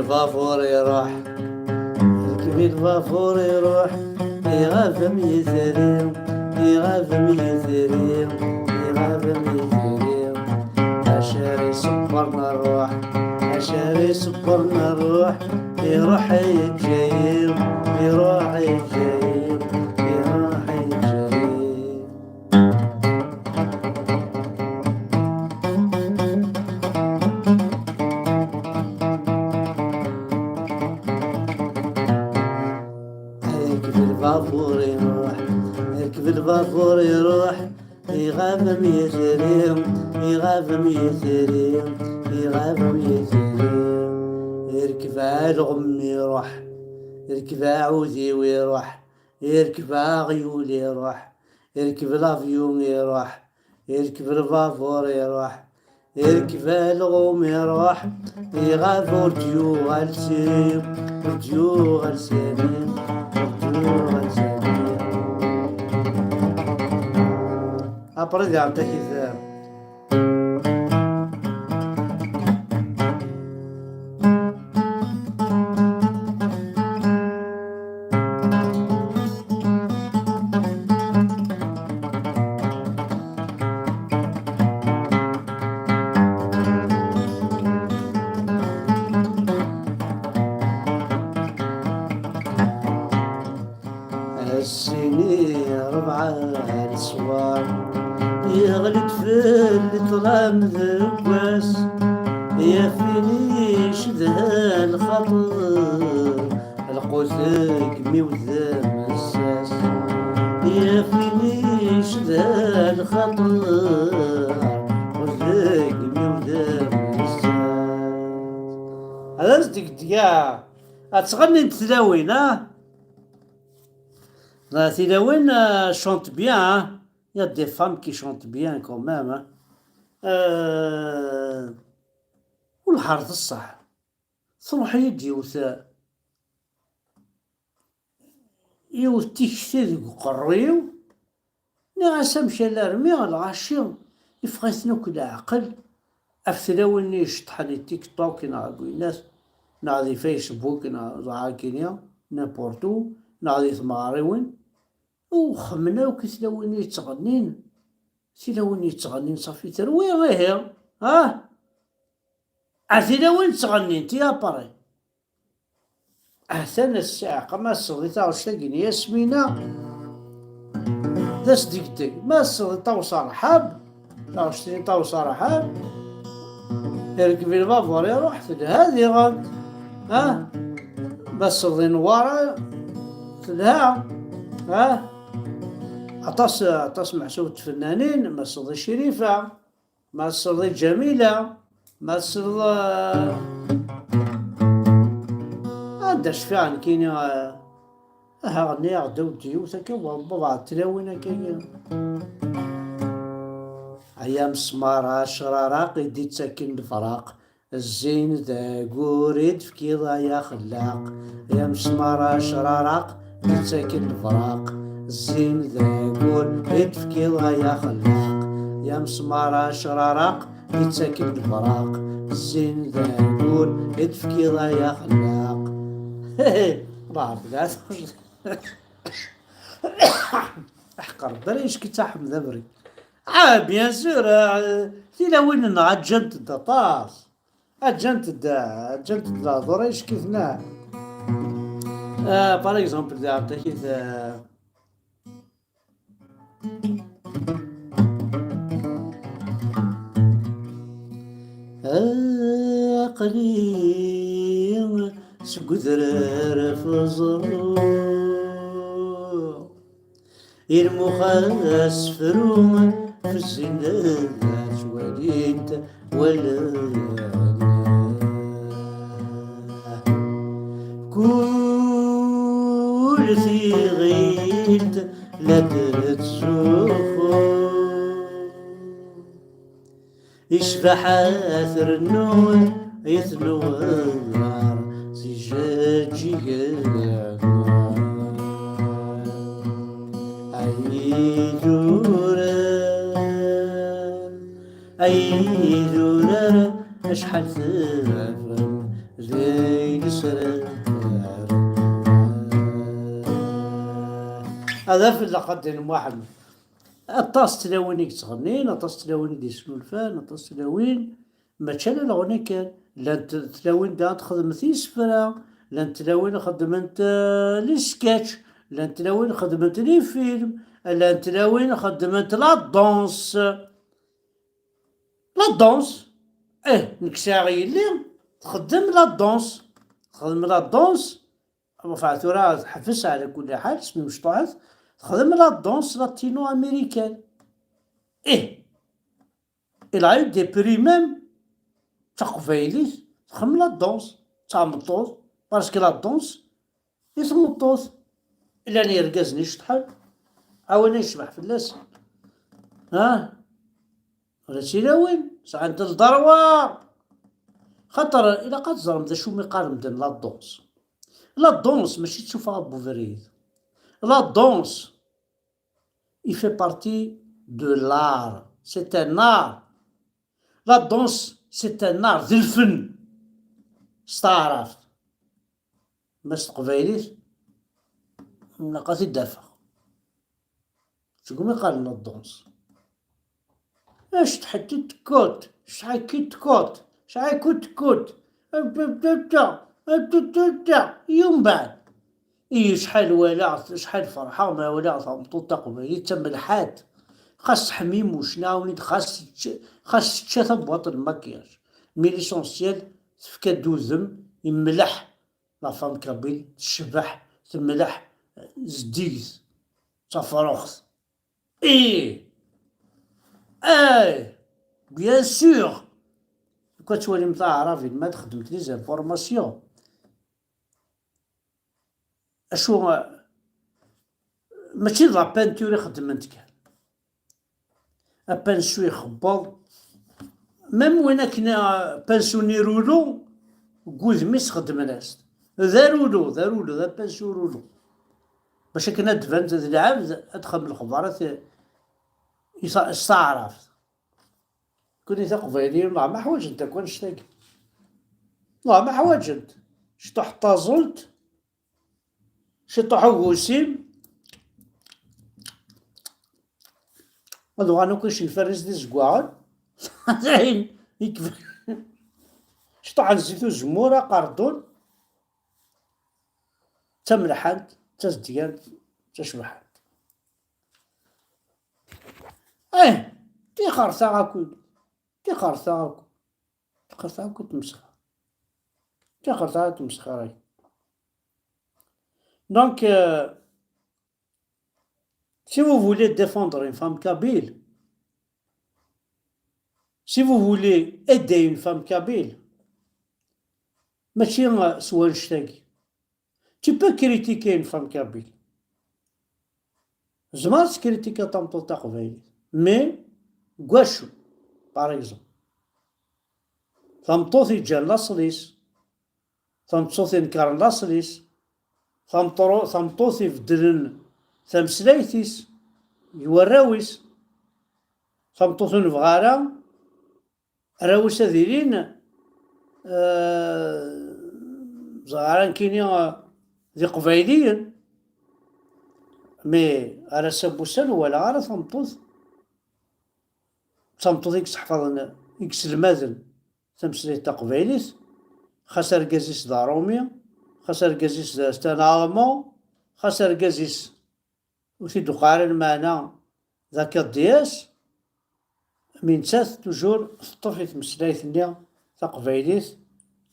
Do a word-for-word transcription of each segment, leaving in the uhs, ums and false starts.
Lbabuṛ iṛuḥ, rkeb i lbabuṛ iṛuḥ, iɣab am yitri, iɣab am yitri, iɣab am yitri. Acu ara iṣebbren ṛṛuḥ, acu ara iṣebbren ṛṛuḥ, iṛuḥ yeǧǧa-yi, iṛuḥ yeǧǧa-yi, iṛuḥ yeǧǧa-yi. Irkeb lbabuṛ iṛuḥ, irkeb lbabuṛ iṛuḥ, iɣab am yitri, iɣab am yitri, iɣab am yitri. Irkeb alɣem iṛuḥ, irkeb aɛudiw iṛuḥ, irkeb aɣyul iṛuḥ, irkeb l'avion iṛuḥ, irkeb lbabuṛ iṛuḥ, irkeb alɣum iṛuḥ, iɣab ur d-yuɣal s-, ur d-yuɣal sani, ur d-yuɣal sani. Après diɣen takit. Ass-nni rebɛa leṣwar, yeɣli-d fell-i ṭṭlam deg wass, yaf-ini icedha lxaṭer, lqut deg imi-w d amessas. Yaf-ini icedha lxaṭer, lqut deg imi-w d amessas. Ad as-d-gedgeɣ. Ad ttɣennint tlawin, ah? Là, tilawin, euh, chantent bien, hein. Il y a des femmes qui chantent bien quand même, hein. Euh, ur lḥert ṣṣeḥ. Truḥ-iyi-d yiwet, yiwet tikti deg uqerruy-iw. Nniɣ-as amek ala rmiɣ lɣaci, iffeɣ-iten akk leɛqel ɣef tlawin-nni iceṭṭḥen i TikTok neɣ deg winat, neɣ di Facebook neɣ dɣa akini, n'importe où, neɣ di tmeɣriwin. Uxemmen akk i tlawin-nni yettɣennin, tilawin-nni yettɣennin ṣafi terwi, ihi, ah? A tilawin ttɣennint, i après. Atan ssiɛqa ma sseḍi taɣect-agi n Yasmina. D asdegdeg. Ma sseḍi Ṭawes Rḥab, taɣect-nni Ṭawes Rḥab, irkeb i lbabuṛ iṛuḥ, telha diɣen. Ha? Ma sseḍi Newwara, telha. Ha? Aṭas, aṭas meḥsub n tfennanin, ma sseḍi Crifa. Ma tesleḍ i Ǧamila, ma tesleḍ, eh, anda cfiɣ nekkini, eh, aha ɣenni-aɣ-d awd yiwet akka, bab-, bab-, tlawin akka. Ay amesmar acraraq i d-ittakken lefraq, zzin d agur i d-tefkiḍ ay axellaq. Ay amesmar acraraq, yettaken lebraq. Zzin d agur i d-tefkiḍ ay axellaq. Ay amesmar acraraq, yettaken lebraq. Zzin d agur i d-tefkiḍ ay axellaq. Hehe, ḍeɛf, ḍeɛf. Aḥeqq Rebbi ara yecki d taḥemd abrid. Ah, bien sûr, ah, tilawin-nneɣ ǧǧant-d aṭas. Ǧǧant-d, ǧǧant-d lehdur, acu-k-iten, ah. Ah, par exemple, daɣen takit, ah, aql-i seg udrar f uẓru. Ilmux asefru, fezzinda ttwalint wallen. Kul tiɣilt la d-tettzuxxu. Icbeḥ ad trennu i tnewwar s ijeǧǧigen. Ay idurar, ay idurar, acḥal tebɛem d ayen Ad afel lxaḍi n Muḥemmed. Aṭas n tlawin i yettɣennin, aṭas n tlawin i d-yesnulfan, aṭas n tlawin, mačči ala leɣna kan. Llant tlawin daɣen xedment isefra, llant tlawin xedment, eh, les sketchs, llant tlawin xedment les films, llant tlawin xedment la danse. La danse. Eh, nekk sɛiɣ yelli txeddem la danse. Txeddem la danse. Enfin, tura teḥbes ɛla kulli ḥal, s mecṭuḥet. Texdem la danse latino-américaine. Eh, elle a eu des prix même. D taqbaylit, txeddem la danse. D tameṭṭut, parce que la danse i tmeṭṭut. Llan yergazen iceṭḥen, a win yecbeḥ fell-as. Ha? Ula d tilawin sɛant lderwa. Xaṭer ilaq ad teẓrem d acu mi qqaren medden la danse. La danse mačči d tuffɣa n ubrid. La danse, il fait partie de l'art. C'est un art. La danse, c'est un art. D lfen s taɛrabt. Ma s teqbaylit, nlaq ad t-id-afeɣ. Segmi qqaren la danse. Acḥal ki tkut, acḥal ki tkut, acḥal ki tkut. Yumbeɛd. Ihi acḥal walaɣ, acḥal ferḥeɣ ma walaɣ tameṭṭut taqbaylit d tamelḥant. Xas teḥmimuc, nɛawen-id, xas tečč-, xas tečča tabwaṭ n lmakyaj. Mais l'essentiel, tefka-d udem, imleḥ. La femme kabyle tecbeḥ, temleḥ, zeddiget, d tafruxt. Ih! Ih! Bien sûr! Lukan ad twalim taɛrabin ma txeddmet les informations. Acu, mačči d la peinture i xeddment kan. Apansu ixebbeḍ. Même win akken, apansu-nni rulu, deg wudem-is xeddmen-as-t. D arulu, d arulu, d apansu rulu. Bac akken ad d-tban d lɛebd, ad d-texdem lexbarat i ta-, s taɛrabt. Kuni tiqbayliyin, neɣ ma ḥwaǧent akk annect-agi. Neɣ ma ḥwaǧent. Ciṭuḥ n taẓult, ciṭuḥ ugusim. Ad uɣalen akk icenfaren-is d izeggaɣen. D ayen ikf-, ciṭuḥ n zzit uzemmur, aqerdun, d tamelḥant, d tazedgant, d tacebḥant. Eh, tixerta akk, tixerta akk, tixerta akk tmesxer. Tixerta akk tmesxer. Donc, euh, si vous voulez défendre une femme kabyle, si vous voulez aider une femme kabyle, mačči s wannect-agi. Tu peux critiquer une femme kabyle. Tzemreḍ ad tekritikiḍ tameṭṭut taqbaylit. Mais, deg wacu? Par exemple, tameṭṭut yeǧǧan laṣel-is, tameṭṭut inekren laṣel-is, tameṭṭru-, tameṭṭut ibeddlen tameslayt-is d warraw-is, tameṭṭut ur nebɣi ara arraw-is ad ilin, eh, ẓer ara nekkini, eh, d iqbayliyen. Mais ar ass-a n wussan ur walaɣ ara tameṭṭut, d tameṭṭut i yesseḥfaḍen, i yesselmaden tameslayt taqbaylit, xas argaz-is d aṛumi, xas argaz-is d, c'est un Allemand, xas argaz-is ur t-id-tuqeɛ ara lmeɛna d akeḍḍi-as, mi nettat toujours teṭṭef i tmeslayt-nni taqbaylit,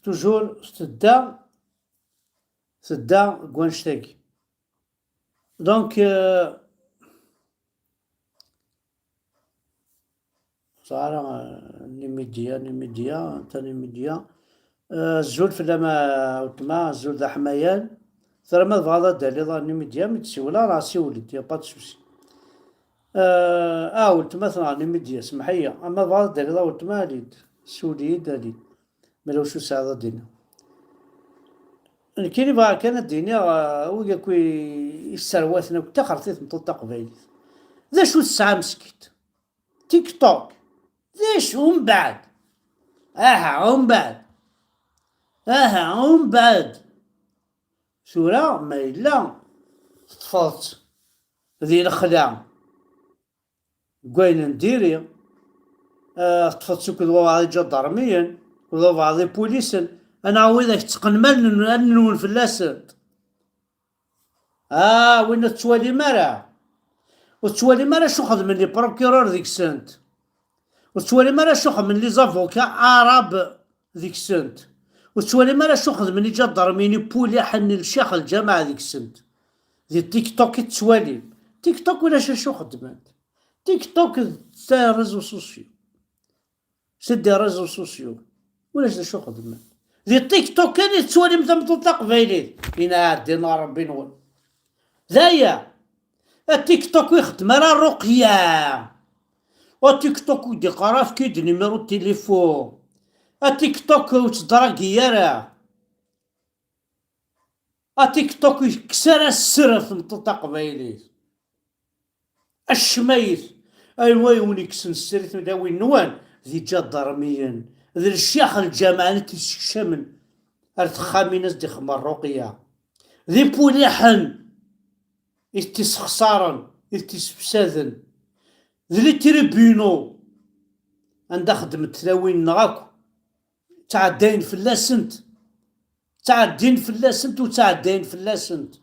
toujours tedda, tedda deg wannect-agi. Donc, euh, Ẓara, eh, Nimidia, Nimidia, anta Nimidia? Eh, azul fell-am a weltma, azul d aḥmayan. Tura ma tebɣaḍ ad d-taliḍ a Nimidia, mi d-siwleɣ, neɣ siwel-d, y a pas de souci. Eh, a weltma tneɣ Nimidia, semmeḥ-iyi. Ama tebɣaḍ ad d-taliḍ a weltma, ali-d. Siwel-iyi-d, ali-d. Ma ulac ur tesɛiḍ ad d-tiniḍ. Nekkini bɣiɣ kan ad d-iniɣ, eh, wigi akk i, i sserwaten akk taxertit n taqbaylit. D acu tesɛa meskint? TikTok. D acu umbeɛd? Aha, umbeɛd. Aha, umbeɛd. Tura, ma yella teṭṭfeḍ-tt, di lexla deg wayen n diri. Eh, teṭṭfeḍ-tt akked wabɛaḍ iǧadarmiyen, akked wabɛaḍ ipulisen, anaɣ widak tteqqen allen-nwen fell-asent. Ah, win ur tettwalim ara. Ur tettwalim ara acu xedmen les procureurs deg-sent. Ur tettwalim ara acu xedmen les avocats arabes deg-sent. Ur tettwalim ara acu xedmen iǧadarmiyen ipuliḥen n lcix lǧameɛ deg-sent. Di TikTok i tettwalim. TikTok ulac acu xedment. TikTok d réseaux sociaux. C'est des réseaux sociaux. Ulac d acu xedmen. Di TikTok kan i tettwalim tameṭṭut taqbaylit. Inɛa ddin a Ṛebbi-nwen. D aya. A TikTok ur ixeddem ara Ruqya. A TikTok ur d-iqqar efk-iyi-d numéro de téléphone. A TikTok ur ttdragi ara. A TikTok ur yekkes ara sser ɣef tmeṭṭut taqbaylit. Acmayet, anwa i wen-ikksen sser i tlawin-nwen? D iǧadarmiyen, d lcyax n lǧameɛ i t-issekcamen ar texxamin as d-ixemmer Ruqya. D ipuliḥen i t-issexṣaren, i t-issefsaden. D les tribunaux anda xeddment tlawin-nneɣ akk. Ttɛeddayen fell-asent. Ttɛeddin fell-asent u ttɛeddayen fell-asent.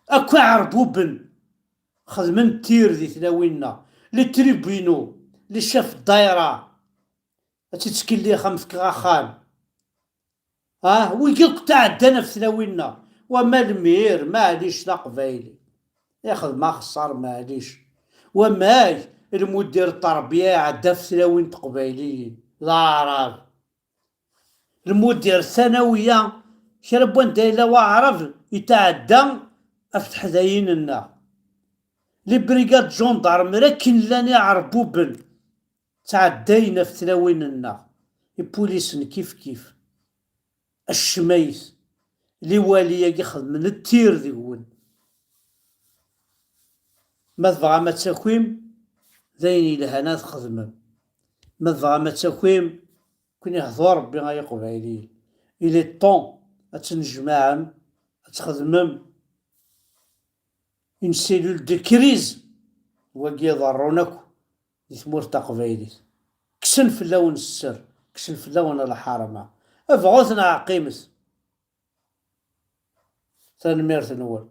Akk iɛerbuben xedmen tir di tlawin-nneɣ. Les tribunaux, les chefs de daïra. Ad tt-ttkellix am fkeɣ axxam. Ah, wigi akk ttɛeddan ɣef tlawin-nneɣ. Wama lmir, maɛlic, d aqbayli. Ixdem axeṣṣar, maɛlic. Wamak lmudir n tterbiya iɛedda ɣef tlawin n teqbayliyin, d aɛrab. Lmudir n ttanawiya, kra n wanda yella waɛrab, yetɛedda ɣef teḥdayin-nneɣ. Les brigades gendarmes akken llan iɛerbuben, ttɛeddayen ɣef tlawin-nneɣ. Ipulisen kif kif. Acmayet, liwali-agi xedmen ttir deg-wen. Ma tebɣam ad takim, d ayen yelhan ad txedmem. Ma tebɣam ad takim, ken ihdu Rebbi ay Iqbayliyen. Il est temps ad tennejmaɛem, ad txedmem une cellule de crise. Wagi iḍerrun akk di tmurt taqbaylit. Kksen fell-awen sser, kksen fell-awen lḥerma. Bɣut neɣ qqimet. Tanemmirt-nwen.